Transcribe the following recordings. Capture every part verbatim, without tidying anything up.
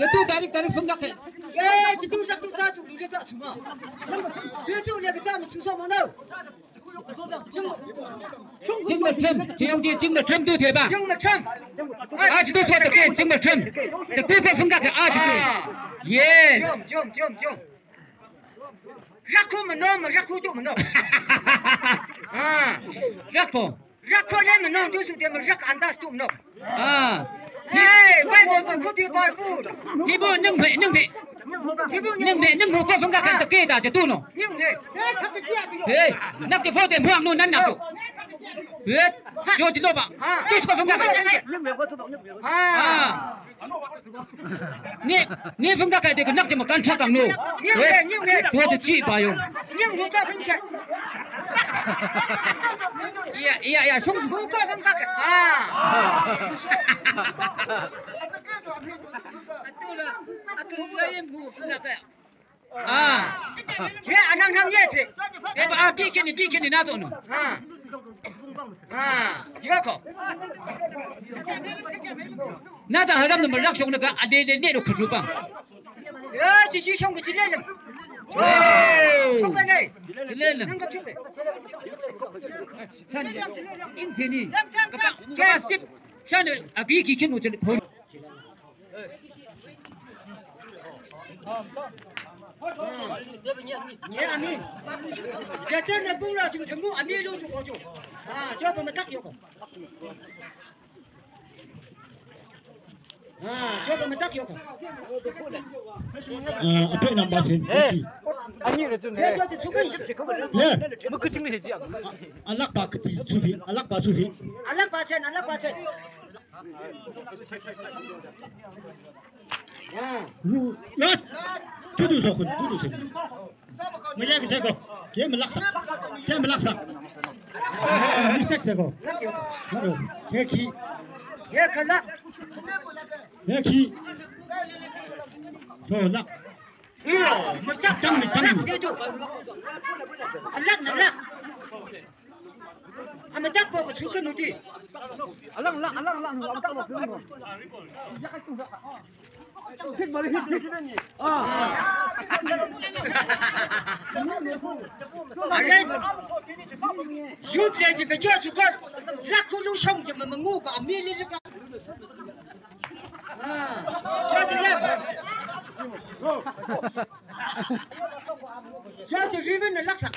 Jadu tarik tarik fungkak he. Eh, jadu rak tu sa su lu le sa su ma. Ke su le ke sa mu su sa ma no. Jingmüthrüm, jiyongji Jingmüthrüm tu theba. Jingmüthrüm. Ah, jadu so de ke Jingmüthrüm. De ku ko fungkak he, ah, jadu. Yes. Jom, jom, jom, jom. Rakho mano, ma rakho to mano. Ah. Rakho. Rakho le mano, to su de ma rak andas to mano. Ah. Hey, why mo ko bi bar bu. Hibu nung phe, nung phe. Hibu nung phe, nung phe ko fungkak kan ta ke da jadu no. Nung phe. Hey, nak ke fo de muang no nan nak. Hey, jo jilo ba. Ah. To ko fungkak. Ah. Ni, ni fungkak kai de ke nak jema kan chakang no. Ni, ni, ni. Tuwa de chi ba yo. Ni fungkak fungkak. Iya, iya, iya, sung. Fungkak fungkak. Ah. Atula, atula yem hu fungkak. Ah. Ye, anang nang ye che. Ye ba, ah, bi kini, bi kini na to no. Ah. Ah, ye ko. Na ta haram no ma rak shong na ka, a le le ne ro khru ba. Ye, chi chi shong ka chi le le. Hey. Chong ka ne. Chi le le. Nang ka chong ka. San ye. In tini. Ka ba, ka ba skip. San ye, a bi ki kin no che ko. Nye ami. Jete ne bung la jing tengku ami lu ju ko ju. Ah, jo pa matak yo ko. Ah, jo pa matak yo ko. Ah, apa nambah sin? Eh, ani rejun. Ya, jo je sukan. Ya. Mukut sing ni je. Alak ba keti sufi, alak ba sufi. Alak ba chen, alak ba chen. Ru, lat. Tudu sokun, tudu sokun. Maya ke seko. Ke melaksa. Ke melaksa. Ah, mistake seko. Lak. Ke ki. Ke kala. Ke ki. So lak. Iya, metak. Tang ni, tang ni. Lak dia tu. Alak na lak. Ametak po ko chuka nuti. Alang, alang, alang, alang, ametak po chuka nuti. Hit bari hit, hit. Ah. Are, youth le ji ka jo chuka. Lak kulu shong ji ma mangu ka amili ji ka. Ah. Jo ji lak. Jo ji riven na lak sa.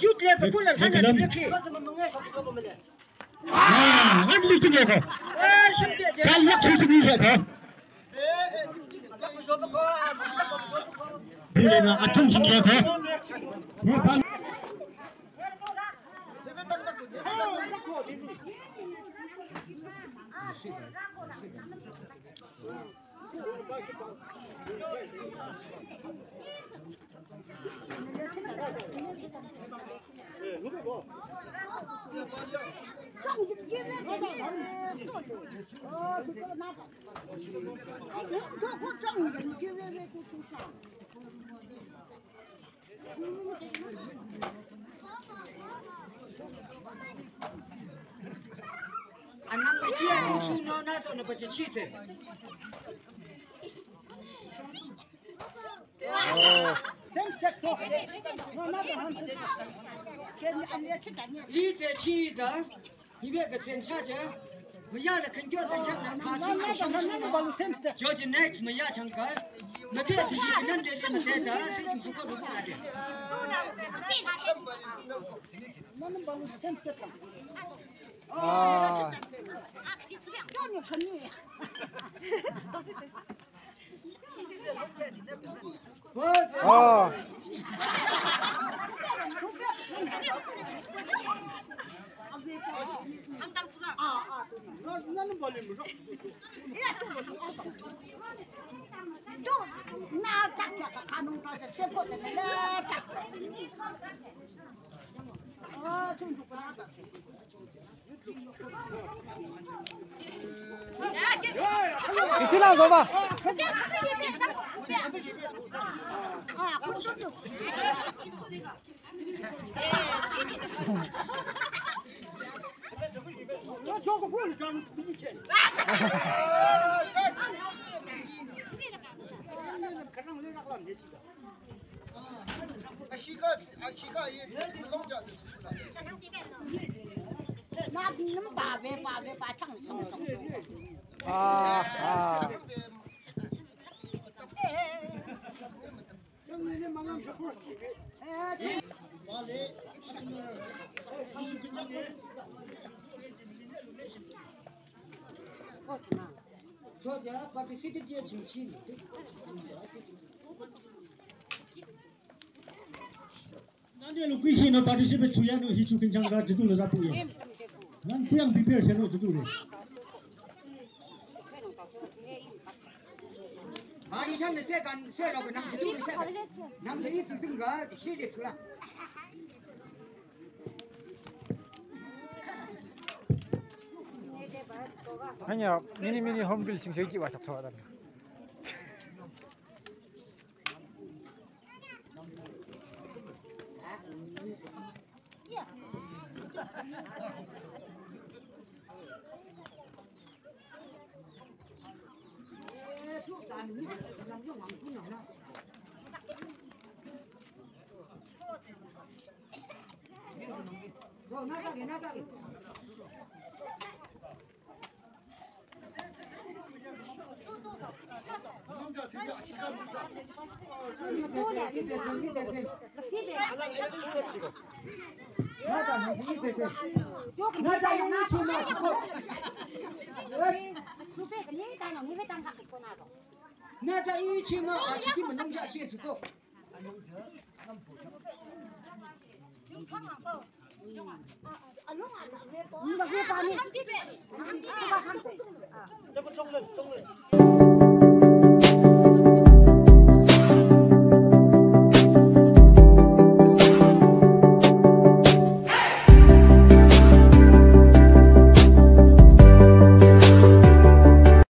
Youth le ka kula hana le ki. Ah, em li ching ko. Ka yak chu ching ko. Bile na achung ching ko. Anam baki atu chu no na to na baca chi se. Oh. Same step to. No, not the hand. Ite chi da. Ibe ka chen cha cha. Maya da kan kyo da cha na ka chi na shang chu na. George next maya chang ka. Mabe ti ji kan de le ma de da se jing su ko ru ba de. Ah. Oh. Ichila zoba. Ah, ah. Nane lo kuhi no participate thuya no hi chu kinchang ga jitu lo zapu ye. Nang kuyang prepare se no jitu le. Mari sang ne se kan se lo nang jitu le se. Nang se itu tung ga shi le sula. Hanya mini mini home build sing se ki wa tak sa wa dan.